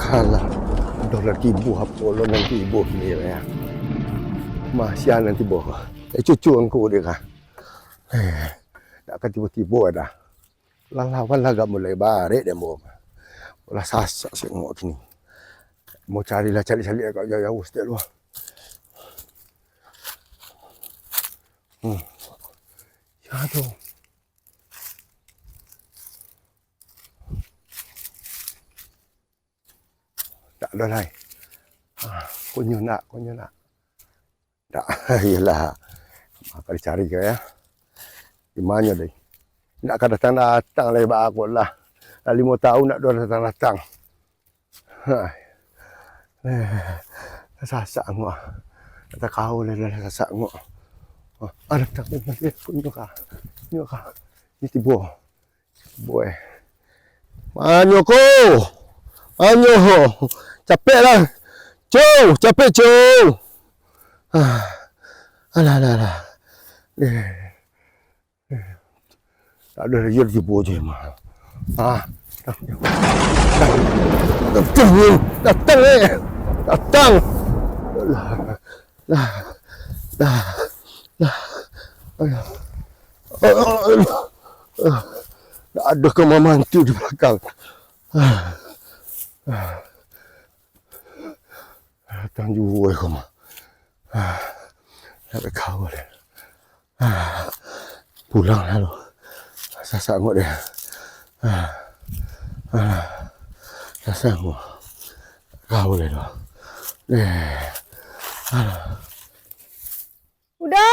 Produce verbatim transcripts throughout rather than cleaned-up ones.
Kalah. Doh lah tibo, apo lo nan tibo kini yo. Masiah nan tibo. Eh, cucu angku dia kah? Eh, dak ka tibo-tibo dah. Lah lawan lah agak mulai barek deh, ambo. Lah sasak singok kini. Mau carilah, cari-cari agak jauh-jauh sikit lu. Hmm. Ya tu. Tak ada lai. Ah, kunyo nak, kunyo nak. Tak, iyolah. Mako dicari ke ya. Di mana deh? Nak ka datang-datang lai ba aku lah. Lah limo tahun nak doh datang-datang. Hai. Eh, sasak angok. Tak tahu lah, dah sasak angok. Ah, ada tak kunyo ka. Kunyo ka. Ni tibo. Boy. Manyo ko? Manyo ho? Capek lah. Cu, capek cu. Ah. Alah, alah, alah. Eh. Eh. Tak ada lagi tibo je mah. Ah. Datang, datang, eh. Datang. Alah. Lah, lah, lah. Aduh. Dak ado ka mamantu di balakang. Datang juo ko mah. Nak kawal. Pulang lalu. Sasak angok dia. Sasak angok. Kawal dia tu. Eh. Udo!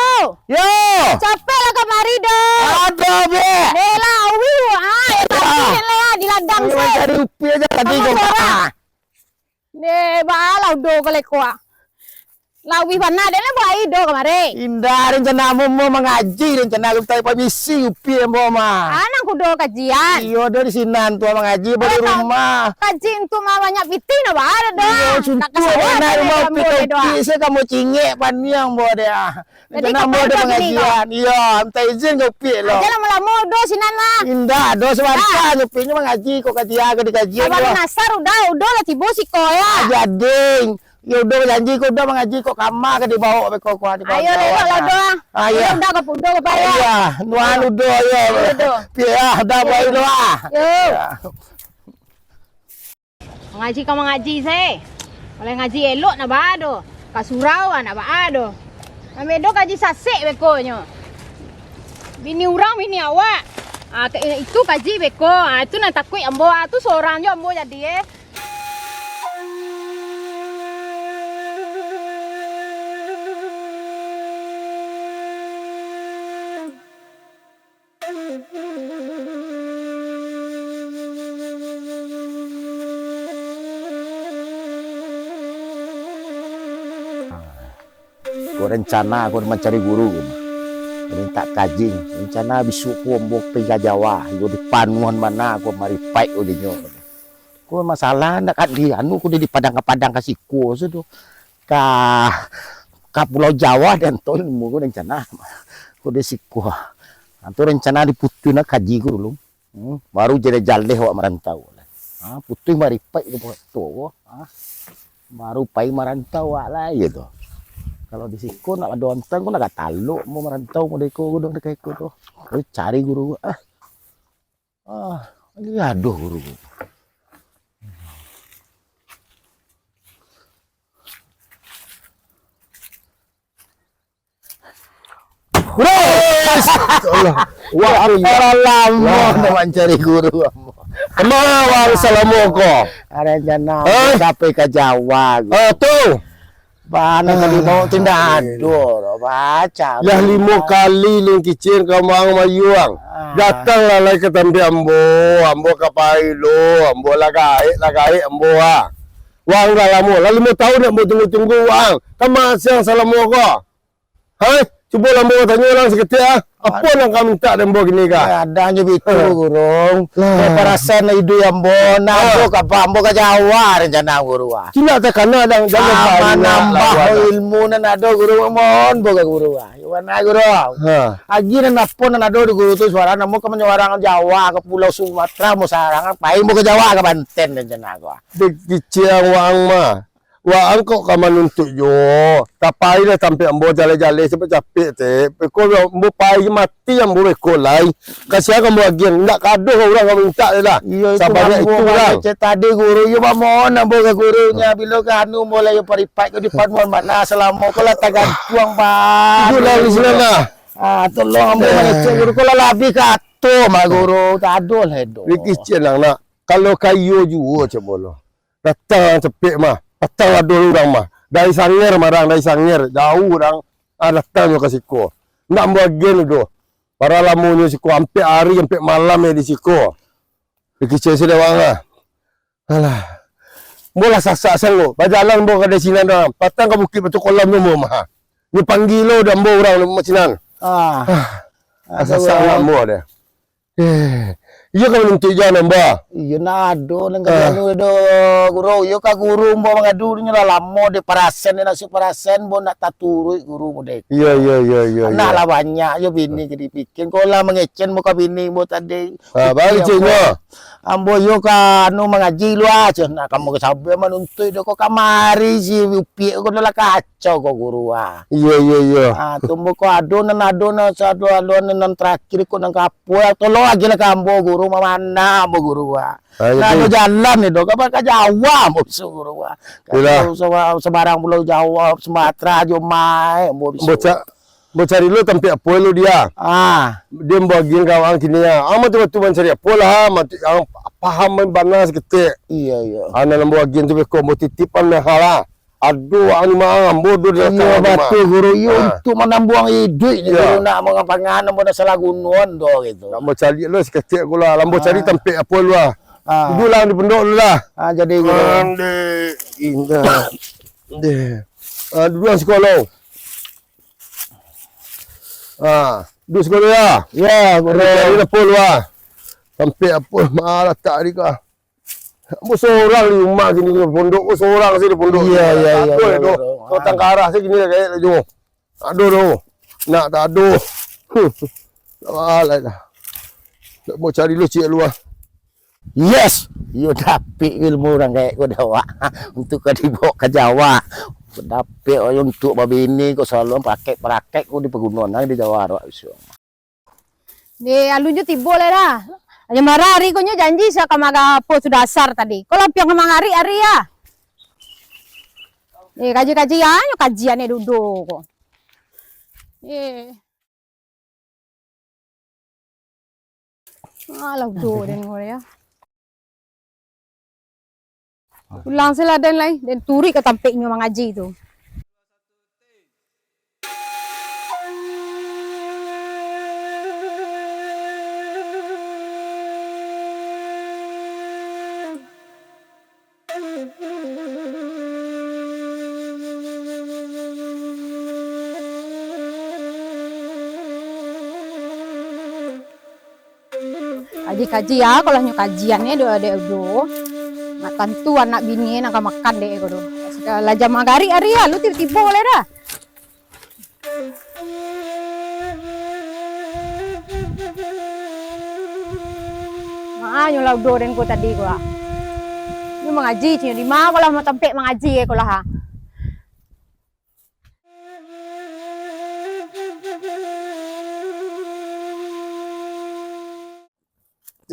Yo! Capek lah kamari, Do! Ado, Bek! Deh lah, awih, ah, eh, tadi lah, di ladang se. Cari upi aja tadi. Deh, balah Udo kaleko, ah. Lawih bana, deh lah, buai Do kamari. Indak, rencana ambo mau mangaji, rencana ambo minta pamisi upi ambo mah. Anang kudo kajian. Iyo, Do di sinan tu mangaji, baru rumah. Kaji untuak mah banyak pitih, no, ba, Do. Iyo, suntuak nak rumah upi, upi, saya kamu cingek, paniang ambo deh, ah. Jadi, rencana ambo ado pangajian. Iyo, minta izin ka upi lo. Aja lamo-lamo Udo sinan lah. Indak, Do sabanta, upi nyo mangaji ko, kaji ka dikaji. Abang Nasar, Udo, Udo lah tibo siko ya. Aja ding. Yo, Udo bajanji ko, Udo mangaji ko, kama ka dibaok beko ko, dibaok. Ayo, lelok lah, Do. Ayo. Udo ka Udo ka payah. Iya, nuan Udo, yo. Ayo, Do. Piye ah, dah baik lo ah. Yo. Mangaji ka mangaji sae. Kalau ngaji elok nak baa do. Ka surau nak baa do. Kami do kaji sasek beko nyo. Bini urang bini awak. Ah, itu kaji beko. Ah, itu nan takuik ambo. Ah, tu sorang jo ambo jadi eh. Ko rencana ko mancari guru ko mah. Mintak kaji, rencana bisuak ko ambo pai ka Jawa, iyo dipanuahan bana ko maripaik ko dinyo. Ko masalah ndak ka di anu ko di padang ka padang ka siko sudah. Ka, ka Pulau Jawa dan ton ilmu ko rencana. Ko di siko. Antu rencana diputuih nak kaji ko dulu. Hmm, baru jadi jaleh awak marantau. Ha, putuih maripaik ko tu ko. Ha. Baru pai marantau awak lai tu. Kalau di siko nak ado ontang ko nak ka talok mo marantau mo deko ko dong deko ko tu. Ko cari guru ko. Ah. Ah, lagi ado guru ko. Wes! Allah. Wah, ya, lamo nak mancari guru. Kama wang salamo ko? Rencana sampai ka Jawa. Oh, tu. Bana tadi bawa tindak ado, baca. Lah limo kali lin kicin ka Maang Mayuang. Datanglah lai ka tambik ambo, ambo ka pai lo, ambo lah gaek, lah gaek ambo ah. Wang lah lamo, lah limo taun ambo tunggu-tunggu wang. Kama siang salamo ko? Hai, Cubo lah ambo tanyo urang saketek ah. Apo nan ka mintak dek ambo kini ka? Ya, ado jo bitu, Guru. Lah. Parasan iduik ambo, nan ambo ka, ambo ka Jawa rencana, Guru, ah. Cina takana dang, jangan manambah ilmu nan ado, Guru, mohon ambo ka Guru, ah. Yo bana, Guru. Ha. Agi nan apo nan ado di Guru tu suara, ambo ka manyuarakan Jawa, ka Pulau Sumatera, ambo sarang, pai ambo ka Jawa, ka Banten rencana ko, ah. Dek kicik ang waang mah. Waang kok ka manuntuik juo. Tapai lah tampek ambo jaleh-jaleh capek-capek, Tek. Beko ambo pai mati ambo beko lai. Kasian ambo agian, indak kadoh urang ka mintak je lah. Iyo, itu sabanyak ambo itu urang. Cek tadi Guru, iyo bamohon ambo ka Guru nyo, bilo ka anu ambo lah yo paripat ko di panuan bana salamo ko lah tagantuang, Pak. Iyolah, di sinan lah. Ah, tolong ambo mangecek Guru ko lah labiah ka ato mah Guru, tak ado lah edo. Dek kicik ang nak. Kalau ka iyo juo cek bolo. Datang capek mah, patang ado urang mah. Dari Sanger marang, dari Sanger, jauah urang, ah, datang nyo ka siko. Ndak ambo agian doh. Bara lamonyo siko, ampek ari, ampek malam nyo di siko. Dikicek sudah waang ah. Alah. Ambo lah sasak sanggup. Bajalan ambo ka dari sinan doh. Patang ka Bukik Batu Kolam tu ambo mah. Nyo panggia lo dek ambo urang mah sinan. Ah. Ah. Sasak lah ambo deh. Eh, iyo ka manuntuik jan ambo. Iyo, ndak ado nan ka dianu do, Guru. Iyo ka Guru ambo mangadu, nyo lah lamo dek parasen, dek nasib parasen, ambo ndak taturuik Guru model. Iyo, iyo, iyo, iyo. Anak lah banyak, iyo bini ka dipikia. Ko lah mangecek ambo ka bini ambo tadi. Ah, baliak ceknyo. Ambo iyo ka anu mangaji lu ah, cek nak ka ambo ka sabuik manuntuik do ko kamari si Upiak ko lah kacau ko Guru ah. Iyo, iyo, iyo. Ah, tu ambo ko ado nan, ado nan, sado ado nan, nan tarakhir ko nan ka Pulang, tolong agiahlah ka ambo, Guru, mamanah ambo, Guru, ah. Ah, iyo, nah, tu. Ado jalan ni, dok, ka, ka Jawa ambo bisuak, Guru, ah. Ka Iyolah. Pulau Saba-, sabarang Pulau Jawa, Sumatera, jo mai ambo bisuak. Ambo ca-, ambo cari lo tampek apo lo dia. Ah. Dia ambo agian ka waang kini, ah. Ah, matu-matu mancari apo lah, ah. Matu, ah, paham bana saketek. Iyo, iyo. Ah, nan ambo agian tu beko, ambo titipan lah, lah. Ado waang ni mah, ambo do di lakang. Iyo, batua, Guru. Iyo, ha. Untuak manambuang iduik ni, Guru, nak mangapangan, ambo nak salah gunoan do, gitu. Nak ambo cari lo saketek ko lah. Lah ambo cari tampek apo lu lah. Ha. Duduak lah di pondok lu lah. Ha, jadi, Guru. Ande, indah. Deh. Ha, duduak siko lo. Ha, duduak siko lo ya. Ya, Guru. Cari apo lu lah. Tampek apo, ma latak di ka. Ambo sorang di rumah kini, pondok ko sorang sajo di pondok. Iyo, iyo, iyo, iyo, iyo. Batang karah sajo kini, kayak tu. Ado tu. Nak tak ado. Huh. Alah lah. Nak mau cari lu cik lu ah. Yes. Iyo, dapek ilmu urang kayak ko dek awak. Untuak ka dibawa ka Jawa. Dapek untuak babini ko, salalu praktek-praktek ko dipagunoan di Jawa awak bisuak. Deh, alunyo tibo lai dah. Aja marah ari ko nyo janji sia ka maga apo sudah asar tadi. Ko lah ampiang ka mangarik ari ah. Eh, kaji-kaji ah, nyo kajian eh dudo ko. Eh. Alah, udo den ko ya. Pulang se lah den lai, den turuik ka tampek inyo mangaji tu. Kaji-kaji ah, ko lah nyo kajian eh, dek, dek Udo. Nak tantu anak bini eh nan ka makan dek ko tu. Lah jam magarik ari ah, lu tibo-tibo lai dah. Maa nyo lah Udo den ko tadi ko ah. Nyo mangaji, cik nyo di ma ko lah mau tampek mangaji eh ko lah ah.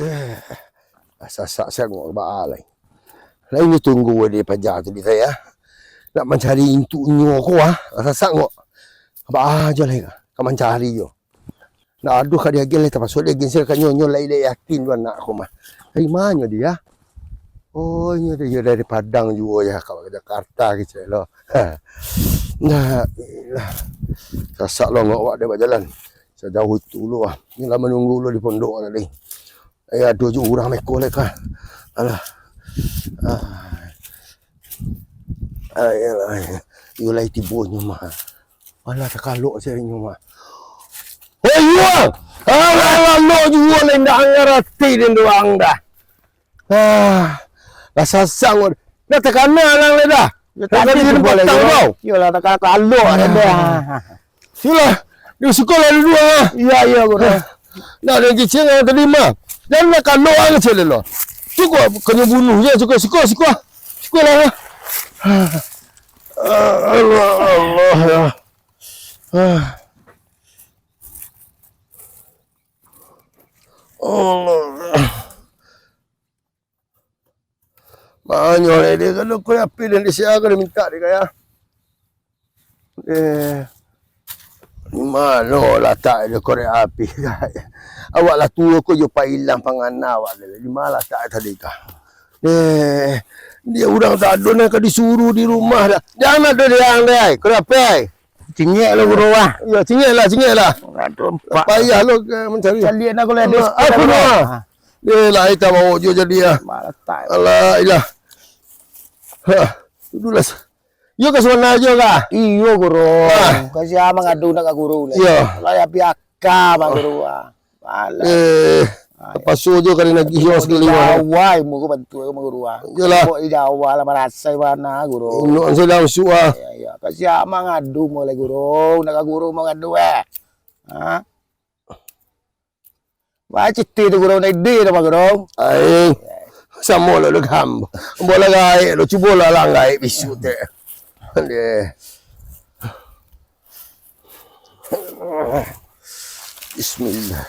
Eh, sasak sangaik baa lai. Lai ni tunggu dek paja tu di saya. Nak mancari intuknyo ko ah, sasak ngok. Baa jo lai ka, ka mancari jo. Nak aduh ka diagian lai tapaso diagian sira ka nyo, nyo lai, lai yakin tu anak ko mah. Dari manyo dia? Oh, inyo, inyo dari Padang juo ya, ka Jakarta kecek lo. Nah, lah. Sasak lo ngok awak dek bajalan. Sajauah itu lo ah. Ni lah manunggu lo di pondok tadi. Eh, ado jo urang meko lai ka. Alah. Ah. Ai, alah, ai. Iyo lai tibo nyo mah. Alah, takalok se inyo mah. Hei, Yuang! Alah, lalok juo lah, indak angarati den doang dah. Ah, lah sasang ko. Dah takana urang lai dah. Yo, dah tadi tadi tu boleh patang juo. Tau. Yo lah, takana kalok dah. Ah. Sudah, di siko lah duduak ah. Iyo, iyo, Guru. Nah, den kicing ang tadi mah. Jan nak kalok ang cek lo. Cukuik, kanyo bunuh je, cukuik, siko, siko. Siko lah. Ah, Allah, Allah, ya. Ah. Allah. Manyo lai dia, kalau kau api dan di sia kau minta dia kaya. Eh, di mano latak dia korek api? Awak lah tuo ko jo pailang pangana awak ni. Di ma latak tadi ka? Eh, dia urang tak ado nan ka disuruh di rumah dah. Jan ado dia ang deh, korek api ai. Cingek lo, Guru, ah. Yo, cingek lah, cingek lah. Aduh, empat. Payah lo ka mancari. Caliak nak kalau ada. Aduh, sepeda, Guru. Apo nah? Ah. Dia lah, kita bawa jo jadi ah. Malah tak. Alah, ilah. Ha, dudulah. Yo ka suana jo ka? Iyo, Guru. Ah. Ka sia mangadu nak ka Guru ni. Iyo. Lah, ya, biak Ka, Mak Guru, ah. Alah. Eh, ah, ya. Tapaso jo kali nagih yo sakali, Mak. Di Jawa, ilmu ko bantu ko, Mak Guru, ah. Iyolah. Kok di Jawa lah marasai bana, Guru. Unduk ang sudah masuk, ah. Ya, ya. Ka sia mangadu mulai, Guru. Nak ka Guru mangadu, eh. Ha? Wah, citi tu, Guru, nak ide tu, Mak Guru. Ai, samo lo dek ambo. Ambo lah gaek lo, cubo lah, lah gaek bisuak tu. Deh. Bismillah.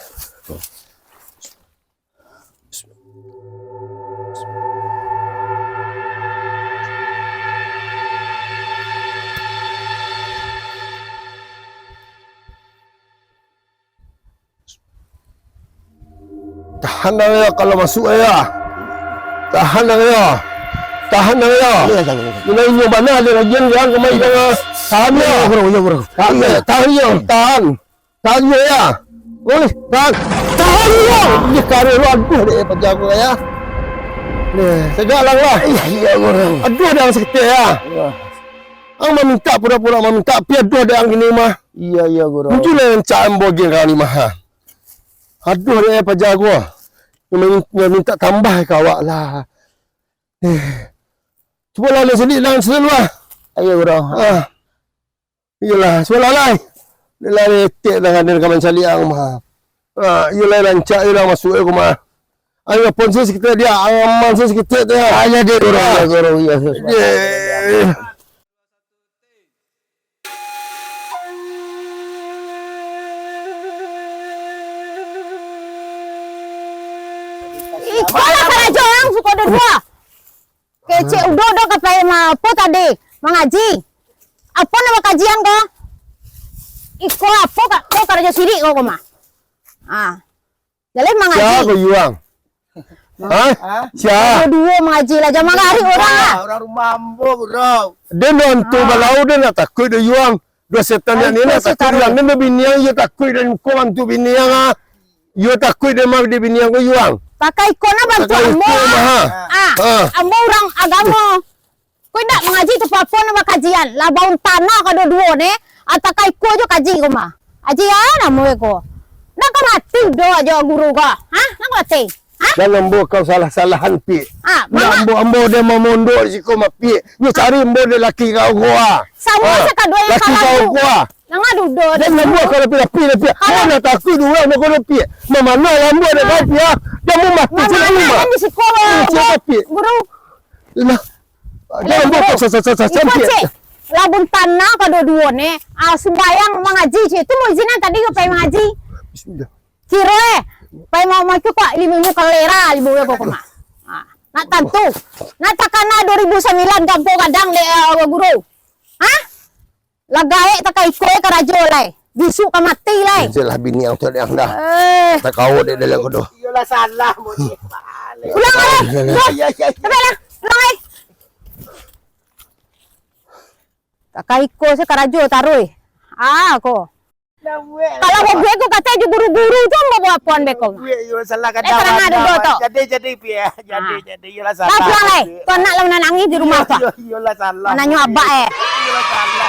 Tahan dah yo, kalau masuk yo. Tahan dah yo. Tahan dah yo. Iyo, tahan, tahan. Ino inyo bana ado lagi yang kemari dengan tahan yo. Iyo, Guru, iyo, Guru. Tahan yo, tahan yo, tahan. Tahan yo ya. Boleh, tahan. Tahan yo. Ini karo lo, aduh deh paja ko ya. Nih, tegak lah lah. Iyo, iyo, Guru. Aduh, dah sakit ya. Iyo. Ang maminta, pura-pura maminta, tapi aduh dek ang kini mah. Iyo, iyo, Guru. Munculah yang cak ambo gin kali mah. Aduh, dek paja ko. Main-, maminta tambah ka awak lah. Eh. Cubolah, lai sadiak, lai sadiak lah. Ayo, Guru. Ah. Iyolah, cubolah, lai. Lai etek tangan den ka mancaliak ang mah. Ah, iyolah, rancak iyolah masuk ko mah. Ayo, pon saketek dia, aman saketek dia. Ayo, dek, Guru. Ah. Iyo, Guru, iyo. Dek. Iko lah karajo ang suko duo-duo. Kecek udo-udo ka pai ma-, apo tadi? Mangaji. Apo nan bakajian ko? Iko apo ka-, ko karajo sirik ko, ko mah. Ah. Jaleh mangaji. Sia ko Yuang? Ha? Sia? Duo-duo mangaji lah, jan manggarik urang lah. Urang rumah ambo, Guru. Den nonton balau, den ndak takuik dek Yuang. Duo setan nan ni ndak takuik Yuang. Den babiniang, iyo takuik dek muko bantu biniang ah. Iyo takuik dek mah dek biniang ko Yuang. Pakai iko nah bantu ambo. Pakai iko mah, ha. Ah, ambo urang agamo. Ko indak mangaji tu, papo nan bakajian. Lah baun tanah ka duo-duo ne, ataka iko jo kaji ko mah. Aji a namo ko. Nak ka mati do jo guru ko. Ha? Nak ka mati? Ha? Jan ambo kau salah-salahan, Piak. Ah, ndak ambo, ambo deh mamondok di siko mah, Piak. Nyo cari ambo deh laki kau ko ah. Samo sakaduo yang laki kau ko ah. Nang ado do. Jan ambo kau lapi-lapi, Piak. Kau ndak takuik dek urang ko, Piak. Mamano lah ambo dek kau, Piak. Jan ambo mati di siko mah. Guru. Lah. Iko cek, labun tanah ka duo-duo ne, ah, sumbayang mangaji cek. Tu muizinan tadi ka pai mangaji. Bismillah. Kiro eh, pai mau mati kok limo ribu kalera, limo ribu kok mah. Ah, nak tantu. Nak takana duo ribu sambilan kampuang gadang dek, ah, guru. Hah? Lah gaek takai iko karajo lai. Bisuak ka mati lai. Jelah bini ang tu dek ang dah. Eh. Takao dek dalam ko doh. Iyolah salah mo ni. Ulang lai. Iyolah, iyolah. Ulang lai. Takai iko se karajo taruih. Ah, ko. Kalau babuek ko kato jo guru-guru tu, ambo buek apoan beko. Buek yo salah kata. Eh, karano ado do tu. Jadi, jadi, Piak. Jadi, jadi. Iyolah salah. Lah pulang lai. Tu anak lah manangih di rumah tu. Iyo, iyolah salah. Mananyo abak eh. Iyolah salah.